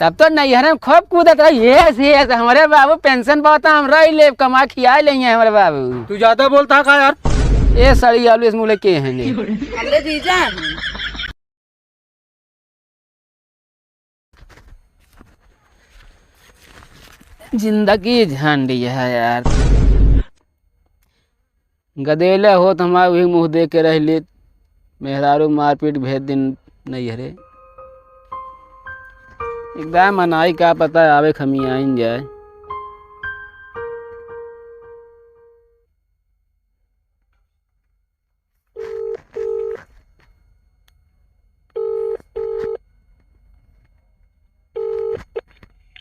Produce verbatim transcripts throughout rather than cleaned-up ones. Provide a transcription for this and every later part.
तब तो नैहरे में खूब कूदत रही। Yes, yes, हमरे बाबू पेंशन पावत है, हमरा ही लेब, कमा खिया लेइहैं हमरे बाबू। तू ज्यादा बोलत है का यार? ए सड़ी आलू इस मुले के हैं ने। हमरे जीजा हैं। जिंदगी झंड है यार। गदेला होत हमार उही मुँह देख के रह लेत, मेहरारू मारपीट भेज दिन नैहरे। एकदम मनाई का पता आवे खमियाइन जाए।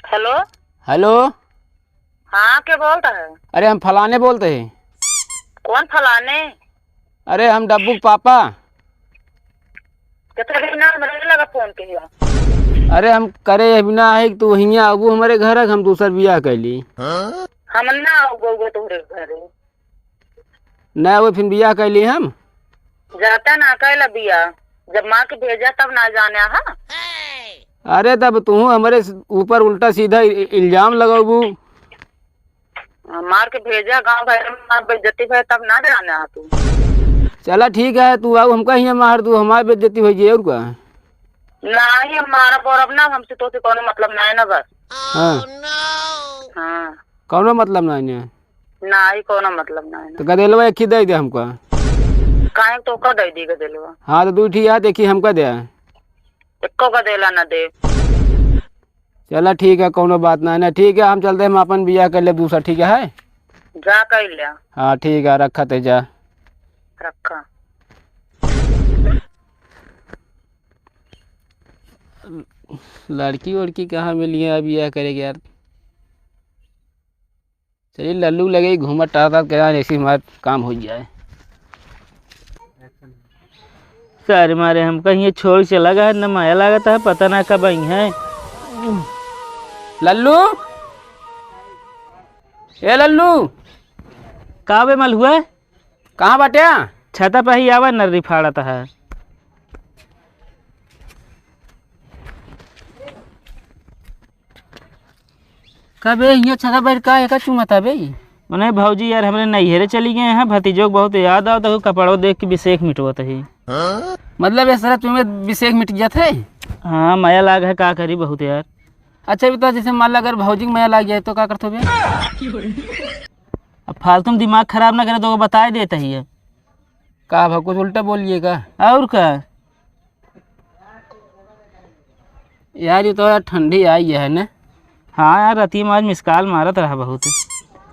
हेलो। हेलो। हाँ, के बोलत है? अरे, हम फलाने बोलत ही। कौन फलाने? अरे, हम डब्बू के पापा। कितना दिन ना मेरे लगा फोन के हुआ। अरे, हम करे अभी ना है कि तू हियाँ आबू हमरे घर, हम दूसर बियाह कैली। हम ना आउबो तोहरे घरे। ना वो फिर बियाह कैली हम। जाता ना कैला बियाह, जब मार के भेजा तब ना जाने हा। अरे तब तू हमरे ऊपर उल्टा सीधा इ-, इल्जाम लगाबू। हाँ, मार के भेजा गाँव भर में, मार बेइज्जती भय तब ना जाने हा तू। चला ठीक है, तू आऊ हमका हियाँ मार, तू हमार बेइज्जती होइ जाए और का। नाही, हम मारब और अब ना, हमसे तोसे कौनो मतलब ना है ना बस। हाँ। हाँ। कौनो मतलब ना है? नाही, कौनो मतलब ना है ना। तो गदेलवा एक ही दे दे हमको। काहे तो का दे दी गदेलवा? हाँ, तो दू ठी यार देखी हमका दे। एको गदेला ना दे। चला ठीक है, कौनो बात ना है ना। ठीक है, हम चलते हैं, हम अपन बियाह कर ले दूसरा, ठीक है? जा कर ले। हाँ, ठीक है, रखा ते जा। रखा। लड़की वड़की कहाँ मिली है अब बियाह करेके यार? चलिए लल्लू लगे घूमत टहरत करा, ऐसे हमारा काम हो जाए। सारे मारे हमका ये छोड़ चला गया, न माया लागत है, पता ना कब आई है। लल्लू, ए लल्लू। का बे मलहुआ? कहाँ बाट्या? छता पे ही आवा, नर्री फाड़त है। का बे, हियाँ छता बैठ का एका चूमत है बे? मने भौजी यार हमरे नैहरे चली गए हैं, भतीजो के बहुत याद आवत है, कपड़ो देख के बिसेख मिटवत है। मतलब इस तरह तुम्हें बिसेख मिट गया था? हाँ, माया लाग है, का करी बहुत यार। अच्छा, ये बता, जैसे मान ला अगर भौजी के माया लाग जाए तो का करत हो बे? अब फालतू में दिमाग खराब ना करे, तो बताए देत ही है। का भा, कुछ उल्टा बोलिए का? और का? यार, ये तो यार ठंडी आई है ना? हाँ यार, रतिया में आज मिस कॉल मारत रहा बहुत।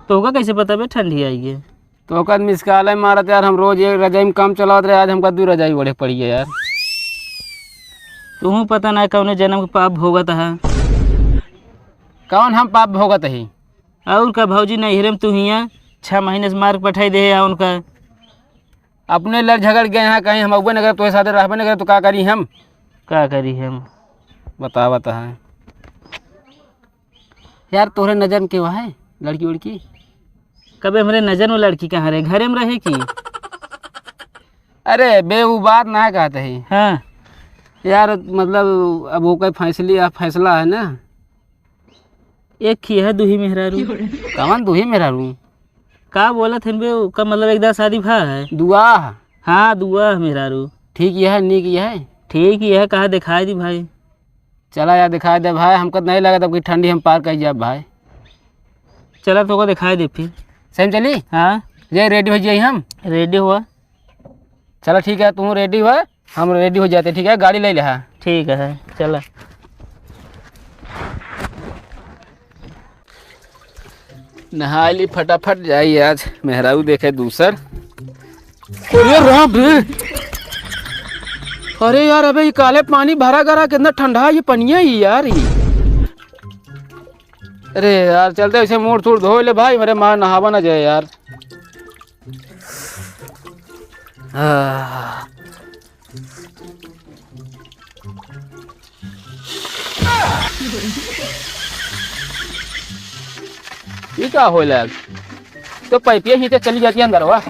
तोहका कैसे पता बे ठंडी आई है? तोहका मिस कॉल है मारत यार, हम रोज एक रजाई में काम चलावत रहे, आज हमका दू रजाई ओढ़े पड़ी है यार। तुहूँ पता ना कौने जन्म के पाप भोगत है। कौन हम पाप भोगत ही? और का भौजी नैहरे में तू हियाँ छह महीने से मार के पठाई दे है उनका। अपने लड़ झगड़ गए हैं, कहीं हम अउबे न करे, तोहे साथे रहबे न करे, तो का करी हम? का करी हम? बतावत है। यार, तोहरे नजर में केवा है लड़की उड़की? कबे हमरे नजर में लड़की कहाँ रहे, घरे में रहे की? अरे बे, वो बात ना कहत ही। हाँ। यार, मतलब, अब ओकर फैसली, फैसला है ना। एक ही है, दुही मेहरारू। कवन दुही मेहरारू? का बोलत हन बे, ओकर मतलब एक दाँव शादी भा है? दुआ। हाँ, दुआ है मेहरारू। ठीक यह, नीक यह। ठीक यह, कहा दिखाई दी भाई। चला यार, दिखाई दे भाई, हमको नहीं लगत अब कि ठंडी हम पार कर जाब भाई। चला, तोको दिखाई दे फिर। सही में चली? हाँ। ये रेडी हो जाई हम। रेडी हुआ। चला ठीक है, तू रेडी हुआ, हम रेडी हो जाते, ठीक है? गाड़ी ले ले, हाँ। ठीक है, चला। नहाई ली फटाफट जाई, आज मेहरारू देखे दूसर। अरे राम रे, अरे यार, अबे ये काले पानी भरा गरा, कितना ठंडा ये पनिया ही यार, ये। अरे यार, चलते ऐसे मुड़ थुड़ धो ले भाई, मेरे माँ नहावा ना जाए यार। आह। ई का होइला? तो पाइपिया ही तो चली जाती है अंदरवा।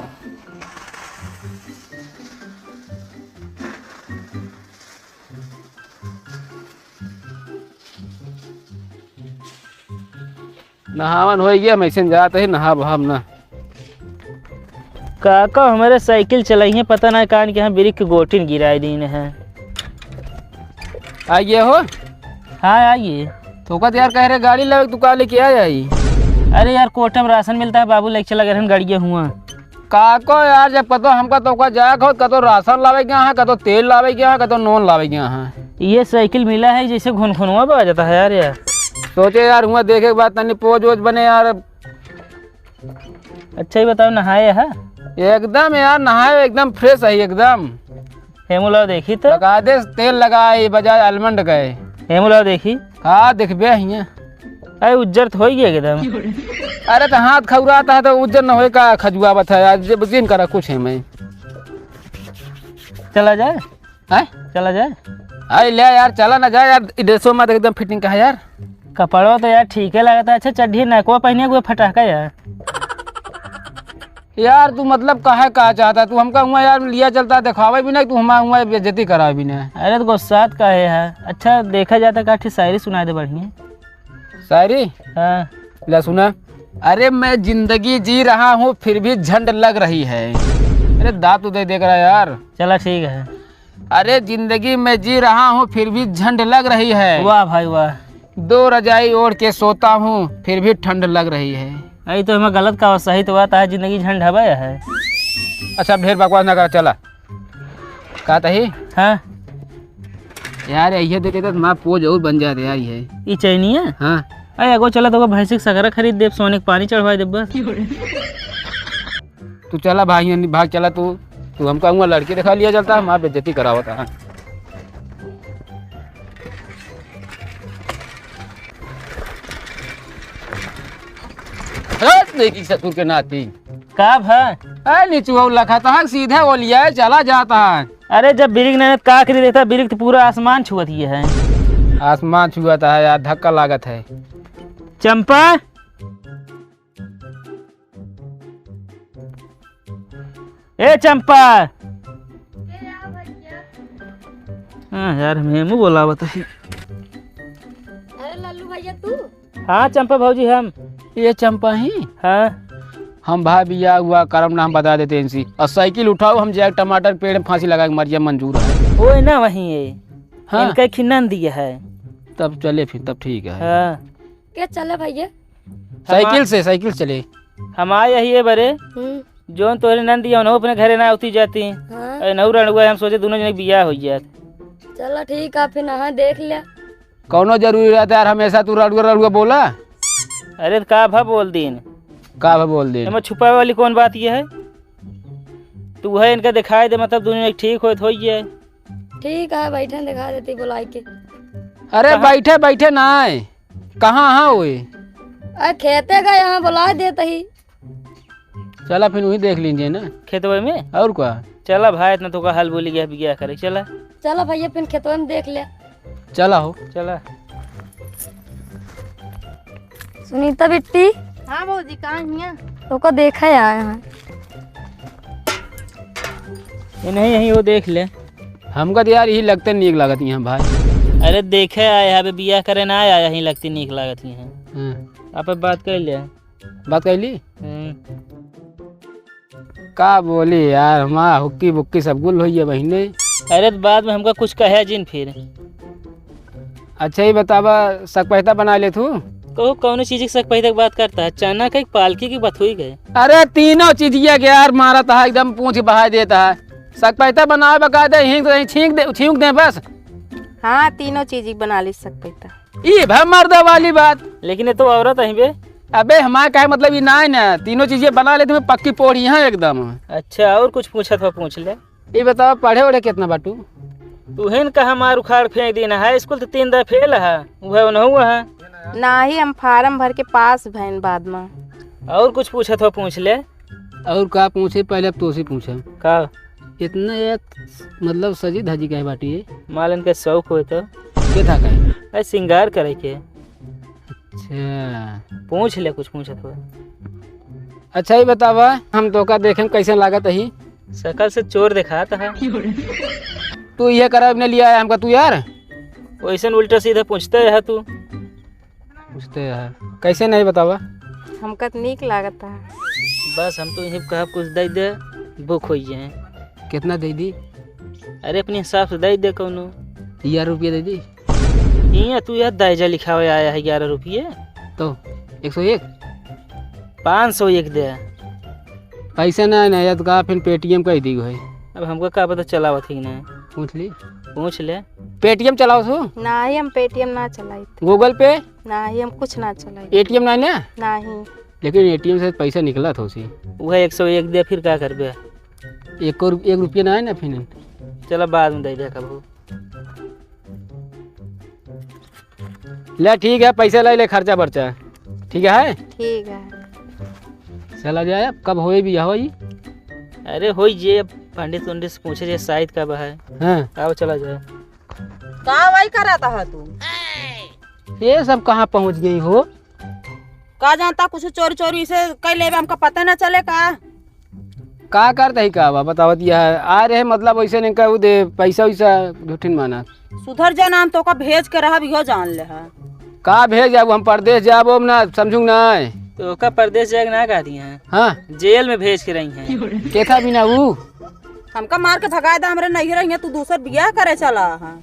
नहावन होइ गया, हम ऐसे जात ही नहा बहाब ना। काका हमरे साइकिल चलाई है, पता ना कान के यहाँ ब्रेक के गोटिन गिराए दीन है। आइए हो। हाँ, आइए। तो कहत यार, कह रहे गाड़ी लावे, तू का लेके आया ही? अरे यार, कोटा में राशन मिलता है, बाबू लेके चला गए रहन गाड़िया हुआ। काको यार, जब कतो हमका तो का जाए हो, कतो राशन लावे गया है, कतो तेल लावे गया है, कतो नून लावे गया है। ये साइकिल मिला है, जैसे घुनघुनवा बा जाता है यार, यार। सोचे यार, हुआ देखे के बाद तनी पोज वोज बने यार। अच्छा, ये बताओ, नहाए है? एकदम यार, नहाए एकदम फ्रेश है एकदम। हेमू लाओ देखी तो। बकायदे तेल लगाए, बजाज आलमंड गए। हेमू लाओ देखी। हाँ, देखबे हियाँ। अरे, उज्जर तो होइ गया एकदम। अरे, तो हाथ खौराता है, तो उज्जर न होए का, खजुआवत है यार, जब दिन करा कुछ है मैं। चला जाए? हैं? चला जाए? अरे, ले यार, चला ना जाए यार, ई ड्रेसो में तो एकदम फिटिंग का है यार। कपड़वा तो यार ठीक है लगता है। अच्छा, चड्ढी नकवा पहने हुए फटाका यार। यार, तू मतलब काहे का चाहता? तू हमका हुआ यार लिया चलता, दिखावे भी नहीं, तू हमारा हुआ बेइज्जती करावे भी नहीं। अरे, तो गुस्सात काहे है? अच्छा, देखा जाता का, अच्छी शायरी सुना दे बढ़िया। शायरी? हाँ। ले सुना। अरे, मैं जिंदगी जी रहा हूँ, फिर भी झंड लग रही है। अरे, दांत उदय देख रहा है यार। चला, ठीक है। अरे, जिंदगी मैं जी रहा हूँ, फिर भी झंड लग रही है। वाह भाई, वाह। दो रजाई ओढ़ के सोता हूँ, फिर भी ठंड लग रही है। अरे, तो हमें गलत का, सही तो बात है, जिंदगी झंड हवा है। अच्छा, अब ढेर बकवास ना कर, चला। का तही? हाँ। यार, यही दे देता तो हमारा पोज और बन जाते यार, ये। ई चैनी है? हाँ। अरे, एगो चला तो भैंसी के सगरा खरीद देब, सोने के पानी चढ़वा देब बस। तू चला भाई, यानी भाग चला तू। तू हमका हुआ लड़की दिखा लिया चलता, हमार बेइज्जती करावता है। हट, देखी ससुर के नाती। का भा? ए, निचुआ लखा तो है, सीधे ओलिया चला जाता है। अरे, जब बिरिक नहीं तो का करी देखता, बिरिक तो पूरा आसमान छुअत ही है। आसमान छुअत है यार, धक्का लागत है। चंपा, ए चंपा। हाँ यार, हम हेमू बोलावत ही। अरे लल्लू भैया, तू? हाँ चंपा भौजी, हम। ये चंपा ही? हाँ। हम भाई बिया हुआ करम नाम बता देते इनसे, और साइकिल उठाओ, हम जाए टमाटर पेड़ में फांसी लगा के मर जाए, मंजूर है। ओए ना वहीं है। हाँ। इनका खिन्नन दिया है। तब चले फिर, तब ठीक है। हाँ। के चले भैया? साइकिल से, साइकिल से चले। हमार यही है बरे, हम्म। जौन तोहरे नंद या उन्हों अपने घरे ना होती जाती। हाँ। अरे नऊ रणुआ, हम सोचे दोनों जने के बियाह हो जात। चला ठीक है, फिर नहा देख ले। कौनो जरूरी रहता यार, हमेशा तू रणुआ रणुआ बोला। अरे तो का भा बोल दीन? का भा बोल दीन? एमे छुपावे वाली कौन बात ये है? तू है इनका दिखाई दे, मतलब दोनों एक ठीक होत होई है। ठीक है, बैठन दिखा देती बुलाई के। अरे कहाँ? बैठे बैठे ना आए, कहाँ हाँ हुए? अरे खेते गए हैं, बुला देते ही। चला फिर वहीं देख लीजिए ना। खेतवे में? और का? चला भाई, इतना तो का हाल बोली गया, बिया करे, चला। चला भैया, फिर खेतवे में देख ले। चला हो। चला। सुनीता बिट्टी। हाँ भौजी, कहाँ हिया? ओको देखे आए हैं। ये नहीं, यही वो देख ले। हमका तो यार यही लगते नीक लागत यहाँ भाई। अरे देखे आए हैं, अबे बियाह करे ना आया, यही लगती नीक लागत यहाँ। हाँ। आप बात कर ले। बात कैली? हम्म। का बोली यार, हमार हुक्की बुक्की सब गुल होइए बहिने। अरे, तो बाद में हमका कुछ कहे जिन फिर। अच्छा, ये बतावा, सकपैता बना ले तू? कहू, कौनो चीज के सकपैता की बात करता है? चना के, पालकी की बात हुई गए? अरे, तीनों चीजिया के यार मारत है, एकदम पूँछ बहाय देता है। सकपैता बनावे बका दे, हींग दे, छींक दे, छींक दे बस। हाँ, तीनों चीज ही बना ली सकपैता। ई भा मर्दा वाली बात। लेकिन ये तो औरत है बे। अबे हमार कहे मतलब ई ना है ना, तीनों चीजें बना लेते हैं, पक्की पोढ़ी है एकदम। अच्छा, और कुछ पूछत हो पूछ ले। ई बताओ, पढ़े ओढ़े कितना बाटू? तू है न कहा मार उखाड़ फेंक दी ना, हाई स्कूल तो तीन दा फेल है, वह उनहु है। नाही, हम फार्म भर के पास भैन बाद में। और कुछ पूछत हो पूछ ले। और का पूछे, पहले अब तोसे पूछा। का? इतना एक, मतलब, सजी धजी काहे बाटी है? मालन के शौक होए तो। के था काहे? अरे, श्रृंगार करे के। अच्छा। पूछ ले, कुछ पूछत हो। अच्छा, ये बतावा, हम तोका देखे में कैसे लागत ही? शकल से चोर देखात है। तू ये करब ने लिया है हमका तू यार? वैसन उल्टा सीधा पूछते है तू। पूछते है। कैसे नहीं बतावा? हमका त नीक लागत है। बस हम तो इहे कहब कुछ दइ दे, बुक होइ जाए। केतना दइ दी? अरे अपने हिसाब से दइ दे कउनो। हजार रुपया दइ दी। हियाँ तू यार दायजा लिखावे आया है ग्यारह रुपये। तो एक सौ एक? पाँच सौ एक दे। पैसा ना, ना यार, तो का फिर Paytm कइ दी है। अब हमका का पता चलावत है कि ना। पूछ ली। पूछ ले। Paytm चलावत हो? नाही, हम Paytm ना चलाइत। Google Pay? नाही, हम कुछ ना चलाइत। ATM नाही ना? नाही। लेकिन ATM से पैसा निकलत हो सी। उहे एक सौ एक दे, फिर का करबे? एक और, एक रुपया ना है ना फिर। चला बाद में दइ दे कबहू। ले ठीक है, पैसा लइ ले, खर्चा बर्चा। ठीक है? ठीक है। चला जाए, अब कब होए बियाह होई? अरे होई जे, अब पंडित उंडित से पूछे जे शायद कब है। हाँ। आओ चला जाए। का वही करत ह तू? ये सब कहाँ पहुँच गई हो? का जानता, कुछ चोरी चोरी से कइ लेबे, हमका पता न चले का? का करत ही का बा, बतावत यह आ रहे, मतलब वैसे नहीं कहू दे, पैसा वैसा झूठिन माना। सुधर जा ना, हम तोका भेज के रहब, इहो जान ले हा। का भेज जाबो, हम परदेस जाबो ना, समझू ना। तोका परदेस जाए के ना कह दिए हैं। हाँ। जेल में भेज के रही हैं। केथा बिना ऊ? हमका मार के भगाए दा, हमरे नैहरे हियाँ तू दूसर बियाह करे चला हा।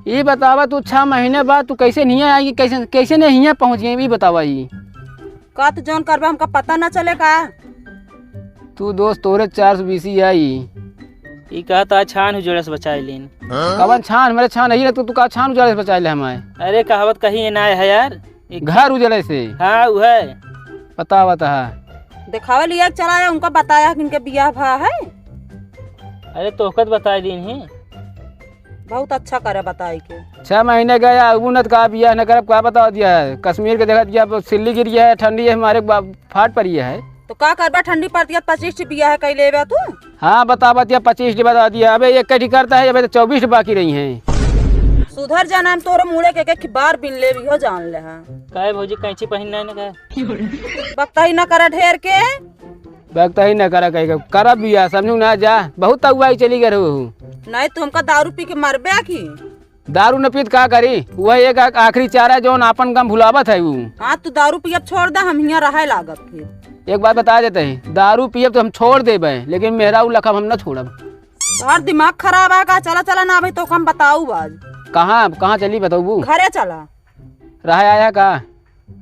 ई बतावा, तू छह महीने बाद तू कैसे हियाँ आई, कैसे, कैसे नहीं हियाँ पहुँच गई, ई बतावा ई। का तू जौन करबा हमका पता ना चले का? तू दोस्त तोरे चार सौ बीसी आई। ई कहत ह छान उजड़े से बचाए लीन। कवन छान? हमरे छान ही ना, तू, तू का छान उजड़े से बचाए ले हमारे? अरे कहावत कही ना है यार। एक घर उजड़े से? हाँ, उहे। बतावा तहा। देखावे लिया के चला आया, उनका बताया कि इनके बियाह भा है। अरे तोहका त बताए दीन ही। बहुत अच्छा करे बताई के। छह महीने गया, उ न त का बियाह न करब, का बता दिया है। कश्मीर के देखत गया, अब सिल्ली गिर गया है, ठंडी है, हमारे बा-, फाट पड़ी है। तो का करबा, ठंडी पड़ती है, पच्चीस ठी बियाह है, कई लेबे तू? हाँ, बतावत या पच्चीस ठी बता दिया। अबे एक ठी करता है, अबे तो चउबीस ठी बाकी रही हैं। सुधर जाना, हम तोरे मुड़े के एक बार बिन लेबी हो, जान ले हाँ। काहे भौजी, कैंची पहिन नहीं ना का? बकतही ना करा ढेर के। बकतही ना करा कहीं के। करब बियाह, समझू ना, जा। बहुत तउआई चली गए रहू। नहीं, तू हमका दारू पी के मरबे की? दारू न पीत का करी? वह एक आ-, आखिरी चारा जौन आपन गम भुलावत है ऊ। हाँ, तू दारू पियब छोड़ दे, हम हियाँ रहे लागब फिर। एक बात बता देते हैं, दारू पियब तो हम छोड़ देबे, लेकिन मेहरारू लखब हम न छोड़ब। तोहार दिमाग खराब है का? चला, चला ना, अभी तो हम बताऊ आज। कहाँ, कहाँ चली बताऊ? घरे चला। रहे आया का?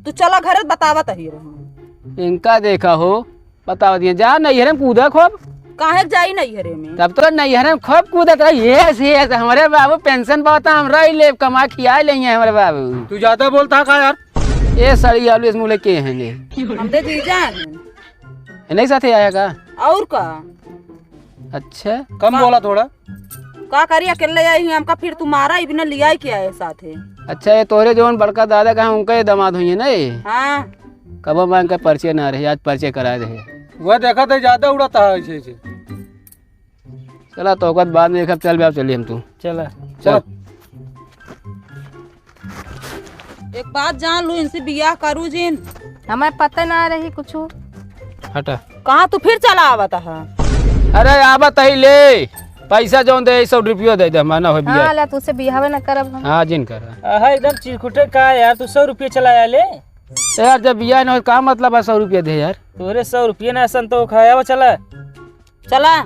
तू चला घरे, बतावत ही रहूँ। इनका देखा हो, बतावत ही, जा नैहरे में कूदा खूब। काहे जाई नैहरे में? तब तो नैहरे में खूब कूदत रही, ये से, ये से, हमरे बाबू पेंशन पावता, हमरा ही ले कमा खिया ले हैं हमरे बाबू। तू ज्यादा बोलता है का यार? ये सड़ी आलू इस मुले के हैं ने? हमरे जीजा हैं। ये नहीं साथे आया का? और का? अच्छा। कम का बोला थोड़ा। का करी, अकेले आई ही, हमका फिर तू मारा, इबने लियाई के आए साथे। अच्छा, ये तोहरे जवन बड़का दादा का है, उनका ये दामाद हुई है ना ये? हाँ। कबो मैं इनका परिचय ना रहे, आज परिचय करा दे। वह देखा था, ज्यादा उड़ाता है ऐसे ऐसे। चला, तो ओकर बाद में देखब, चल बे, अब चली हम तू। चला। चल। चल। एक बात जान लू, इनसे बियाह करू जिन। हमें पता ना रही कुछ। हटा। कहाँ तू फिर चला आवत है? अरे आवत ही ले, पैसा जौन दे, सौ रुपयो दे दे, हमारा ना हो बियाह। हाँ, ला, तुझसे बियाहवे ना करब हम। हाँ, जिन करा। आहा, एकदम चिरकुटे का यार, तू सौ रुपये चला आया ले। यार, जब बियाह ना हो, का मतलब है सौ रुपये दे यार? तोरे सौ रुपये ना सन तो खाया वो चला। चला।